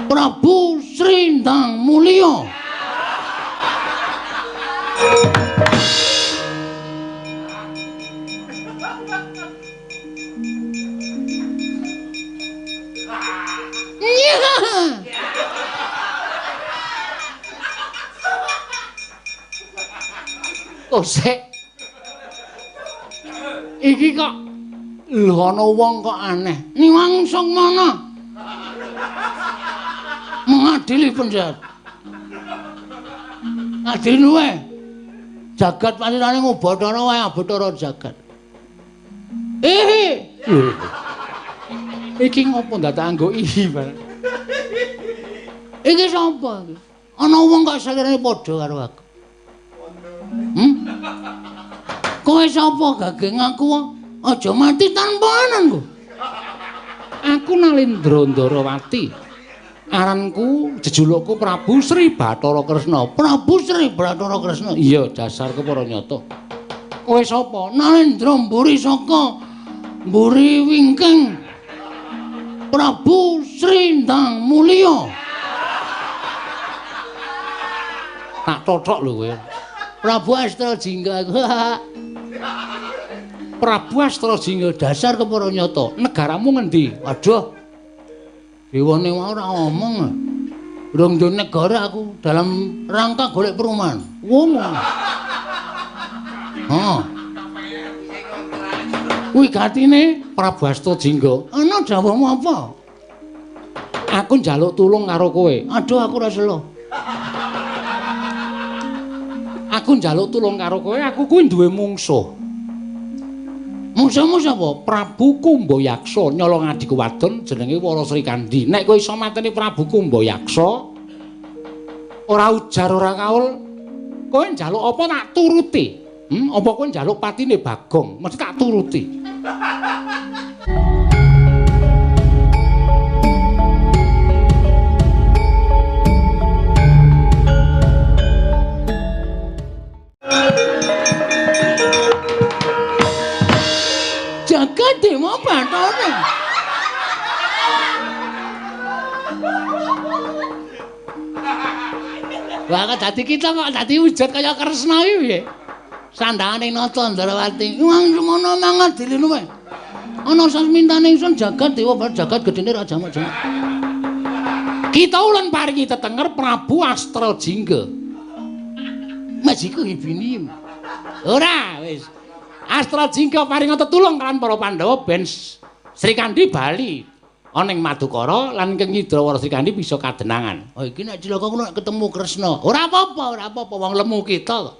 Prabu Sri Ndang Mulya. Kosek. Iki kok lho ana wong kok aneh. Niwang Sukmana. Mengadili penjahat. Ngadili wae. Jagat pancene ngubathara wae abetara jagat. Eh. Iki ngopo ndak tak anggo iki bareng. Iki sapa iki? Ana wong kok salirane padha karo aku. Kowe sapa gage ngaku aja mati tanpa ananku. Aku Nalendra Ndarawati. Aranku jejulukku Prabu Sri Bathara Kresna. Prabu Sri Bathara Kresna. Iya, dasar kepara nyata. Kowe sapa? Nalendra mburi saka mburi wingking. Prabu Sri Ndang Mulya. Tak tothok lho kowe. Prabu Astrajingga aku. Prabu Astrajingga dasar kepara nyata. Negaramu ngendi? Waduh. Dewane wae ora omong. Durung duwe negara aku dalam rangka golek perumahan. Wong. Heeh. Kuwi gatine Prabu Astrajingga. Ana dawuhmu apa? Aku njaluk tulung karo kowe. Aduh aku ora selo. Aku njaluk tulung karo kowe, aku kuwi duwe mungsuh. Mungsuhmu sapa? Prabu Kumbayaksa nyolong adhiku wadon jenenge Wara Srikandhi. Nek kowe iso mateni Prabu Kumbayaksa, ora ujar ora kaul, kowe njaluk apa tak turuti. Apa kowe njaluk patine Bagong, mesti tak turuti. Jagat Dewa Bathara. Wah, kok dadi kita kok dadi wujud kaya Kresna iki piye? Sandangane nata Ndarawati. Wong semono mangadili wae. Ana sasmintane ingsun jagat Dewa Bathara jagat gedene ra jamak-jamak. Kita ulun paringi tetenger Prabu Astrajingga. Majiku ibini. Ora wis. Astrajingga paring tetulung kan para Pandhawa ben Srikandhi bali ana ing Madukara lan ing Nyidra Wara Srikandhi bisa kadenangan. Oh iki nek cilaka ngono ketemu Kresna. Ora apa-apa, ora apa-apa wong lemu kita kok.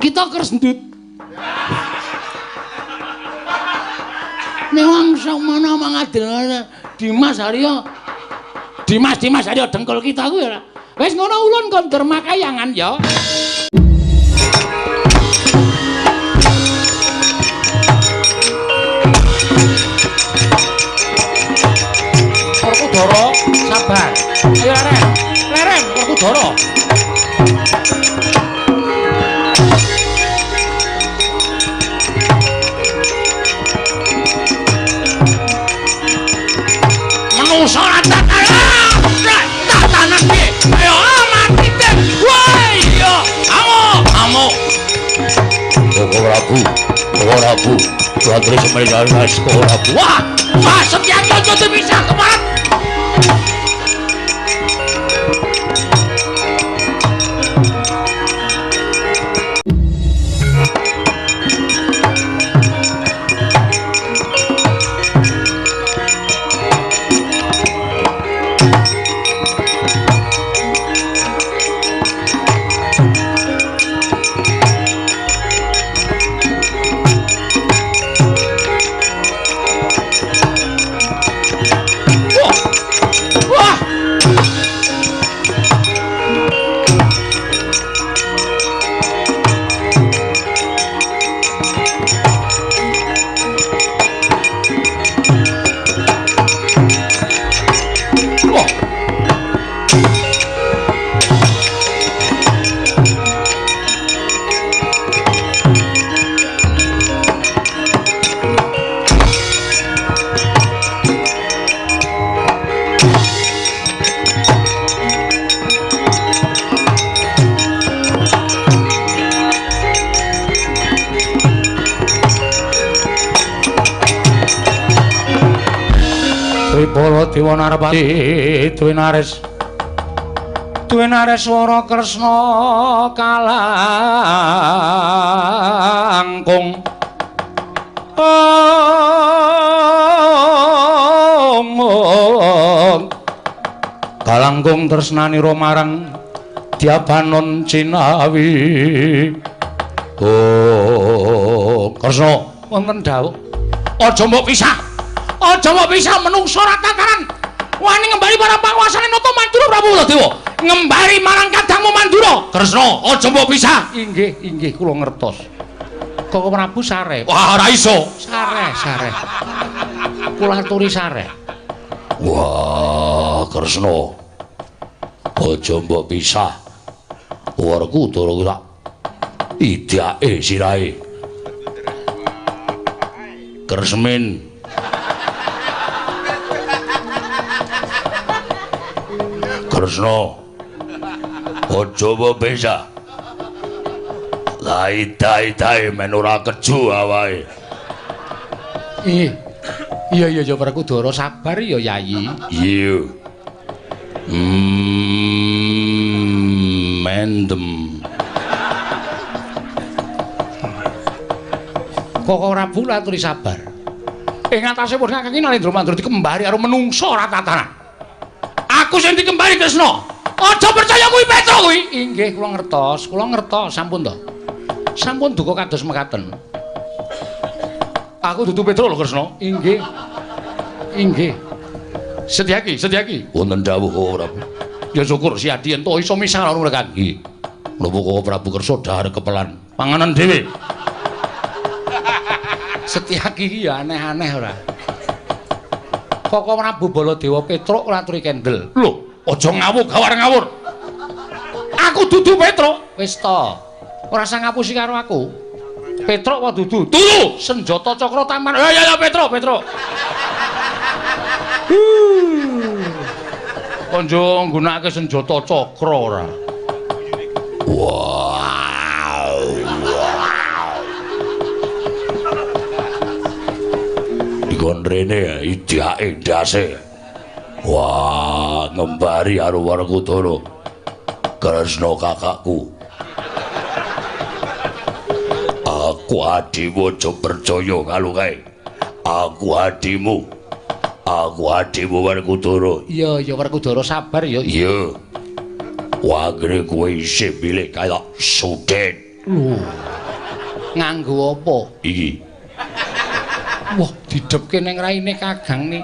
Kita kresndut. Nek wong sakmana mangadil Dimas Haryo. Dimas Haryo dengkul kita kuwi ora. Wis ngono ulun kon dermakayangan ya. Werkudara sabar. Ayo leren. Leren Werkudara. Manusa tatanan piye? Ayo mati den. Woi iya, amuk, amuk. Koko Prabu, Koko Prabu. Tuhan terus melihat Koko Prabu. Wah, wah Setyaki aja bisa kemarin. Baladewa Narpati Dwinares. Dwinares swara Kresna kalangkung. Om. Kalangkung tresnanira marang Dyabanon Cinawi. Oh, Kresna wonten dawuh. Aja mbok pisah. Aja mbok pisah menungso ora tataran. Wani ngembali marang panguasane Nata Mandura Prabu Baladewa. Ngembali marang kadangmu Mandura. Kresna, aja mbok pisah. Inggih, inggih kula ngertos. Koko Prabu sare. Wah, ora iso. Sare, sare. Kula aturi sare. Wah, Kresna. Aja mbok pisah. Werkudara tak idake sirahe. Kresmin. Kresna, aja mbok pisah. Lah idai-idai men ora keju awake. Ih. Iya iya ya Werkudara sabar ya Yayi. Iya. Mendem. Koko Prabu laturi sabar. Ing atase pun kakang Nalendra Mandura dikembari karo menungso ora tataran. Aku sing dikembari Kresna. Aja percaya kuwi Petro kuwi. Inggih kula ngertos, kula ngertos sampun to. Sampun duka kados mekaten. Aku dudu Petro lho Kresna. Inggih. Inggih. Setyaki, Setyaki. Wonten dawuh Koko Prabu. Ya syukur si Adi ento iso misah karo mereka. Nggih. Menapa Koko Prabu kersa dhahar kepelan panganan dhewe. Setyaki iki ya aneh-aneh ora. Koko Prabu Baladewa Petruk laturi kendel. Lho, aja ngawur gawar ngawur. Aku dudu Petruk. Wis to. Ora usah ngapusi karo aku. Petruk apa dudu? Dudu. Senjata cakra taman. Ya ya ya Petruk, Petruk. Konjo nggunakake senjata cakra ora. Wow. Wow. Dikon rene idake ndase. Wah, ngembari karo Werkudara. Kresna kakakku. Aku adimu aja percaya karo kae. Aku adimu. Aku adimu Werkudara. Iya, iya Werkudara sabar ya. Iya. Wagre kowe isih milih kaya sudet. Lho. Nganggo apa? Iki. Wah, didhepke ning raine Kakang ni.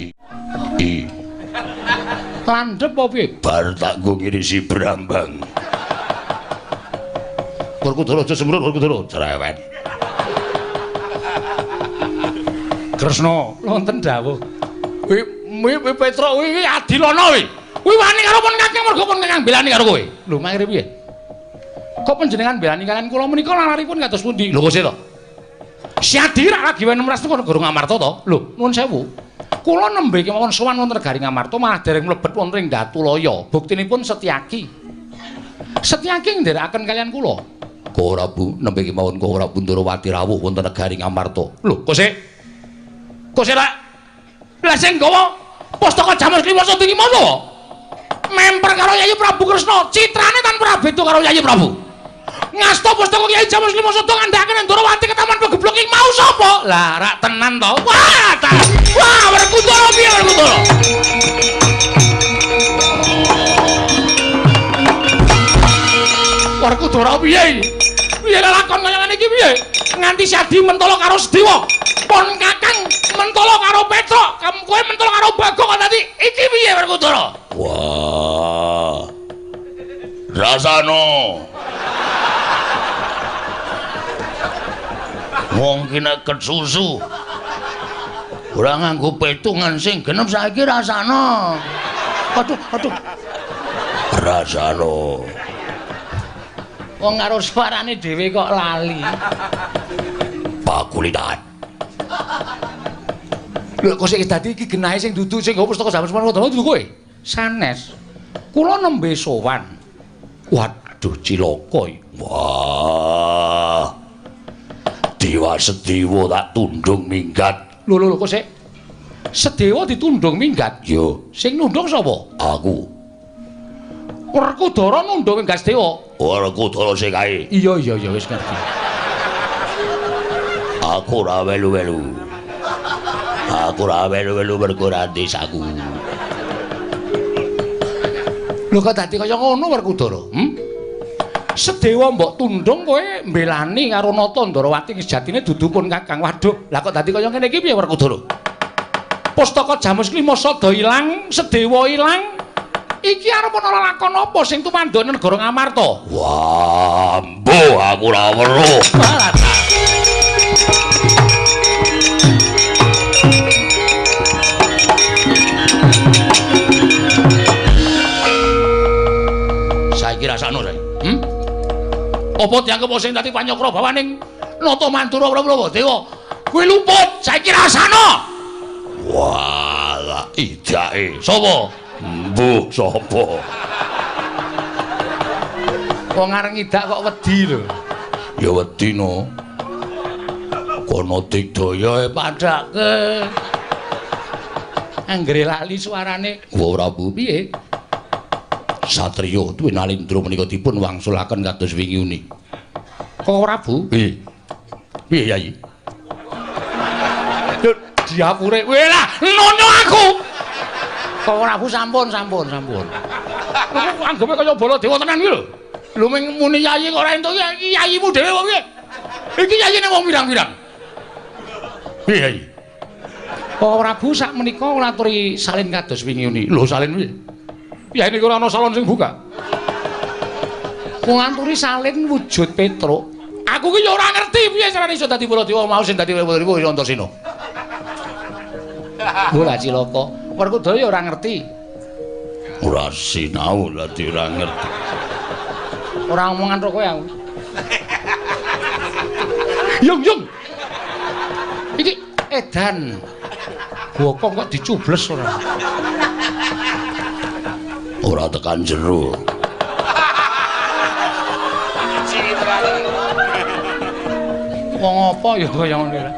Iki. Landhep apa piye? Bar tak nggo ngirisi brambang. Werkudara aja semrut Werkudara cerewet. Kresna wonten dawuh. Kuwi kuwi Petruk kuwi adilana kuwi. Kuwi wani karo pun kakang mergo pun kakang belani karo kowe. Lho mangre piye? Kok panjenengan belani kalian kula menika lalaripun kados pundi? Lho kok sik to? Si Adi rak lagi wene mras kok negara Ngamarta to? Lho nuwun sewu. Kula nembe kemawon sowan wonten negari Ngamarta malah dereng mlebet wonten ing Datulaya. Buktinipun Setyaki. Setyaki nderekaken kalian kula. Koko Prabu nembe kemawon Koko Prabu Ndorowati rawuh wonten negari Ngamarta. Lho kok sik? Kok sik lak? Lah sing nggawa pustaka Jamus Kliwosa iki mono. Memper karo Yayi Prabu Kresna, citrane tanpa beda karo Yayi Prabu. Ngasta pustaka Kyai Jamus Kliwosa ngandhakake Ndorowati ketaman pegeblok iki mau sapa? Lah rak tenan to. Wah, ta. Wah, Werkudara piye Werkudara? Werkudara piye iki? Piye lakon kaya ngene iki piye? Nganti Sadi mentolo karo Sedewa. Pon Kakang mentolo karo Petruk, kowe mentolo karo Bagong kok dadi iki piye Werkudara? Wah. Rasano. Wong ki nek kesusu ora nganggo petungan sing genep saiki rasano. Aduh, aduh. Rasano. Wong karo suarane dhewe kok lali. Pakulitan. Lho kok sik dadi iki genahe sing dudu sing nggo pustaka Jamus Manwa dudu kowe? Sanes. Kula nembe sowan. Waduh cilaka iki. Wah. Dewa Sedewa tak tundung minggat. Lho lho kok sik. Sedewa ditundung minggat. Yo, Sing nundung sapa? Aku. Werkudara nundung minggat Sedewa. Werkudara sing kae. Iya iya iya wis ngerti. Aku ora melu-melu. Aku ora melu-melu mergo ora desaku. Lho kok dadi kaya ngono Werkudara? Sedewa mbok tundung kowe mbelani karo Nata Ndrawati sejatine dudu pun Kakang. Waduh, lah kok dadi kaya ngene iki piye Werkudara? Pustaka Jamus Klima sada ilang, Sedewa ilang. Iki arep ana lakon apa sing tumandhane negara Ngamarta? Wah, mbuh aku ora weruh. Saiki rasakno saiki. Apa dianggep sing dadi panyokra bawaning Nata Mandura Prabu Dewa? Kuwi luput, saiki rasakno. Walah, idake. Sapa? Mbuh sapa? Wong arep ngidak kok wedi lho. Ya wedi no. Kono digdaya padake. Anggere lali suarane. Wa Prabu piye? Satriya Dwi Nalindra menika dipun wangsulaken kados wingi uni. Kok Prabu? Piye? Piye Yayi? Lho diapure. Weh lah, nono aku. Kok Prabu sampun sampun sampun. Aku anggepe kaya Baladewa tenan iki lho. Lho ming muni yayi kok ora entuk iki yayimu dhewe kok piye? Iki yayine wong pirang-pirang. Piye Yayi? Kok Prabu sak menika nglaturi salin kados wingi uni. Lho salin piye? Ya ini ora ana salon sing buka. Nganturi salin wujud Petruk. Aku ki ya ora ngerti piye carane iso dadi Baladewa mau sing dadi Baladewa ya Antasena. Bola cilaka. Werkudara ya ora ngerti. Ora sinau dadi ora ngerti. Ora omongan ro kowe aku. Yung yung. Iki edan. Bokong kok dicubles ora. Ora tekan jero. Wong apa ya kaya ngono.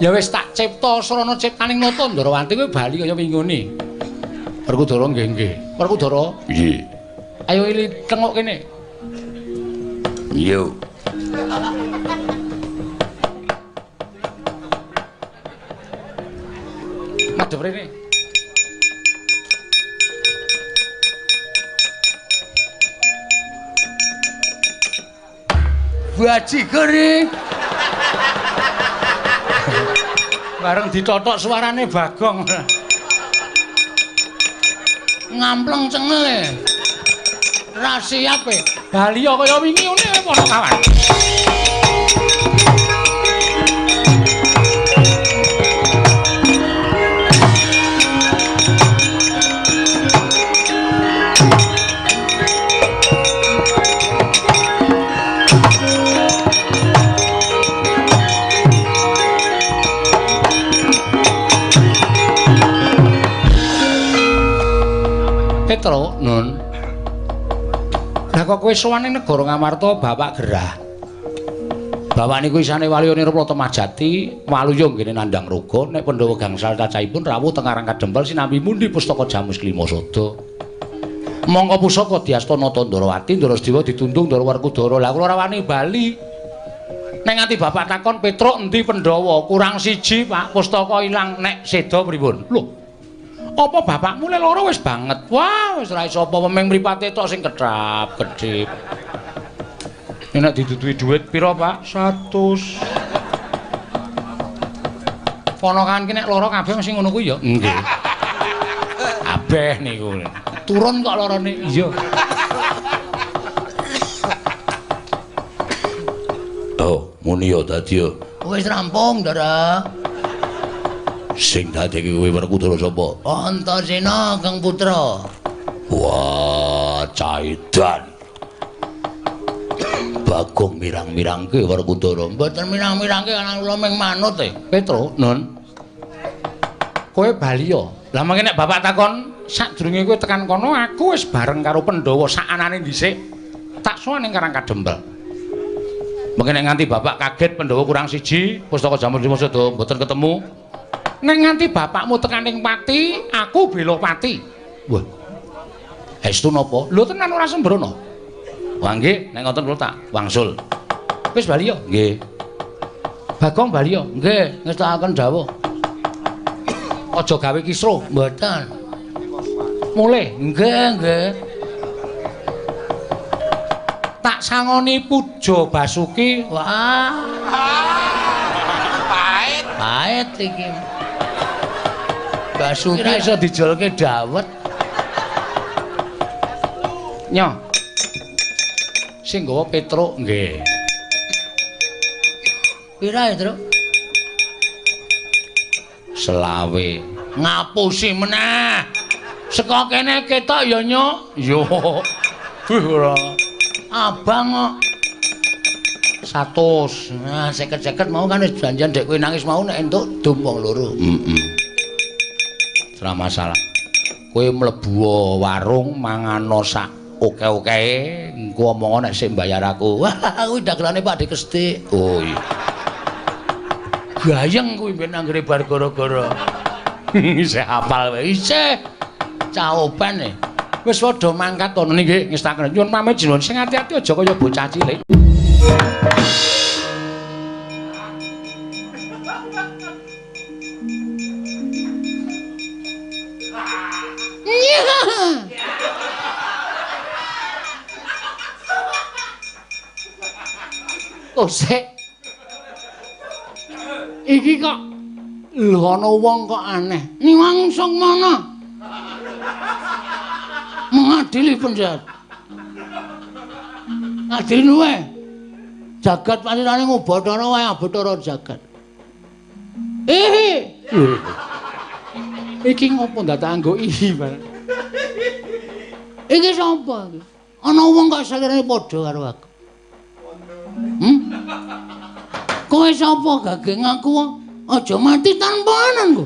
Ya wis tak cipta srana ciptaning Nata Ndrawati kowe bali kaya wingune. Werkudara nggih nggih. Werkudara? Nggih. Ayo ili tengok kene. Yo. Madhep rene. Bajigur iki. Bareng ditotok suarane Bagong. Ngampleng cengele. Ra siap e. Bali kaya wingi ngene para kawan. Petro, Nun. Lah kok kowe sowan ning negara Ngamarta bapak gerah. Bapak niku isane Waluya Nirplata Majati, Waluya nggene nandhang raga, nek Pandhawa gangsal cacahipun rawuh teng Karang Kadempel sinambi mundi pustaka Jamus Klima Sada. Mongko pusaka diasta Nata Ndrawati, Ndara Sedewa ditundung Ndara Werkudara. Lah kula ora wani bali. Nek nganti bapak takon Petruk endi Pandhawa, kurang siji Pak, pustaka ilang nek seda pripun? Lho. Apa bapakmu le loro wis banget? Wah, wis ora iso apa meng mripate tok sing kedhap kedhip. Nek diduduhi dhuwit pira, Pak? 100. Ponakan ki nek loro kabeh mesti ngono kuwi ya? Nggih. Kabeh niku. Turun kok lorone. Iya. Oh, muni ya dadi ya. Wis rampung, Ndara. Sing dadi kuwi Werkudara sapa? Antasena Kang Putra. Wah, caidan. Bagong mirang-mirangke Werkudara. Mboten mirang-mirangke ana kula ming manut e. Petro, Nun. Kowe bali ya. Lah mangke nek bapak takon sadurunge kowe tekan kono aku wis bareng karo Pandhawa sakanane dhisik. Tak sowan ning Karang Kadempel. Mangke nek nganti bapak kaget Pandhawa kurang siji, pustaka Jamus Lima Sada mboten ketemu. Nek nganti bapakmu tekan ning pati, aku bela pati. Wah. Estu napa? Lho tenan ora sembrono. Wah nggih, nek ngoten kula tak wangsul. Wis bali yo. Nggih. Bagong bali yo. Nggih, ngestakaken dawuh. Aja gawe kisruh. Mboten. Mulih. Nggih, nggih. Tak sangoni Puja Basuki. Wah. Pahit. Pahit iki. Basuki ora iso dijolke dawet. Nyo. Sing nggawa Petruk nggih. Pira ya, Truk? Selawe. Ngapusi meneh. Saka kene ketok ya, Nyok. Yo. Duh ora. Abang kok 100. Nah, 50-50 mau kan wis janjian dek kowe nangis mau nek entuk dum wong loro. Heeh. Ora masalah. Kowe mlebu warung mangano sak oke-oke, engko omong nek sik mbayar aku. Wah, kuwi dagelane Pak Dekestik. Oh iya. Gayeng kuwi ben anggere bar gara-gara. Isih hafal wae. Isih caoban e. Wis padha mangkat ana nggih ngestaken. Nyuwun pamit jenengan sing ati-ati aja kaya bocah cilik. Oh sik. Iki kok lho ana wong kok aneh. Niwang Sukmana. Mengadili penjahat. Ngadili wae. Jagat panjenengane ngubathara wae abetara jagat. Eh. Iki ngopo ndadak anggo iki barang. Iki sapa iki? Ana wong kok selirane padha karo aku. Kowe sapa gage ngaku aja mati tanpa ananku.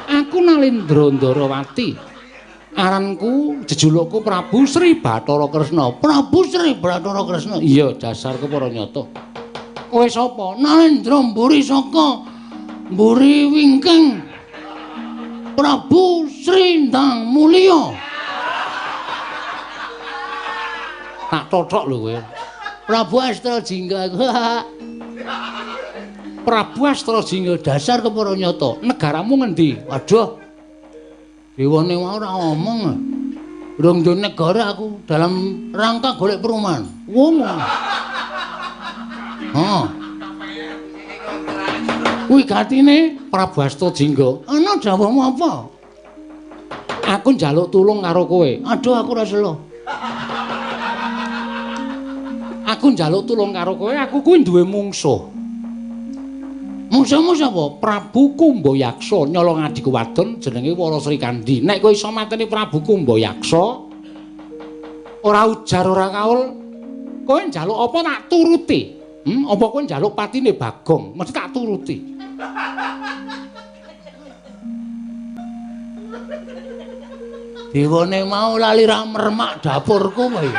Aku Nalendra Ndarawati. Aranku jejulukku Prabu Sri Bathara Kresna. Prabu Sri Bathara Kresna. Iya, dasarku para nyata. Kowe sapa? Nalendra mburi saka mburi wingking. Prabu Sri Ndang Mulya. Tak tothok lho kowe. Prabu Astra Jingga aku. Prabu Astra Jingga dasar kepara nyata. Negaramu ngendi? Waduh. Dewane wae ora omong. Durung duwe negara aku dalam rangka golek perumahan. Wong. Heeh. Kuwi gatine Prabu Astra Jingga. Ana dawuhmu apa? Aku njaluk tulung karo kowe. Aduh aku ora selo. Aku njaluk tulung karo kowe, aku kuwi duwe mungsuh. Mungsuhmu sapa? Prabu Kumbayaksa nyolong adhiku wadon jenenge Wara Srikandhi. Nek kowe iso mateni Prabu Kumbayaksa, ora ujar ora kaul, kowe njaluk apa tak turuti. Apa kowe njaluk patine Bagong, mesti tak turuti. Dewane mau lali ra mermak dapurku kowe.